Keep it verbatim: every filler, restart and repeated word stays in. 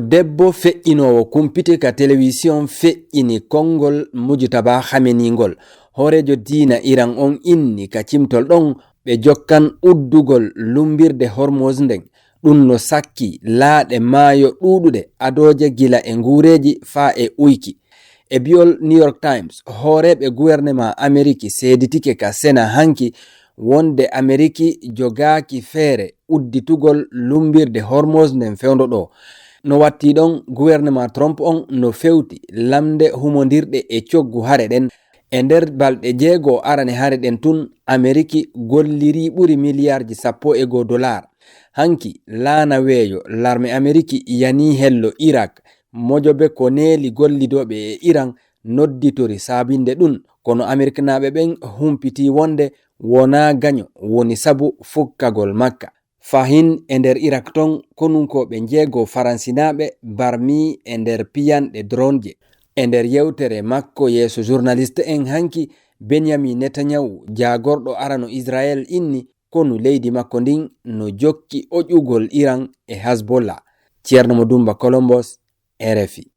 Debbo feƴƴinoowo kumpite ka telewisiyon feƴƴini konngol Mujtaba Khamenei ngol. Hooreejo diina Iran on inni ka cimtol ɗon ɓe jokkan uddugol lumbirde Hormuz nden. Ɗun no sakki laaɗe maayo ɗuuɗuɗe adooje gila e nguureeji faa e uyki. E bi'ol New York Times, hooreeɓe guwernema Ameriki seeditike ka Sena hanki wonde Ameriki jogaaki feere udditugol lumbirde Hormuz nden fewndo ɗoo. No wattii ɗon, guwernema Trump on no fewti lamnde humondirɗe e coggu hare ɗen. E nder balɗe jeego arane hare ɗen tun, Ameriki gollirii ɓuri miliyaarji sappo e goo dolaar. Hanki, laana weeyo, larme Ameriki yanii hello Irak. Mojobe ko neeli gollidooɓe e Iran nodditori saabinde ɗun, kono Ameriknaaɓe ɓen humpitii wonde wonaa gaɲo woni sabu fukkagol makka. Fahin e nder Irak ton, konunkooɓe njeego Faransinaaɓe barmii e nder piyanɗe dronje. E nder yewtere makko yeeso journaliste en hanki, Benjamin Netanyahu, jaagorɗo arano Israel, inni konu leydi makko ndin no jokki oƴugol Iran e Hezbollah. Ceerno Mo Dumba, Columbus, R F I.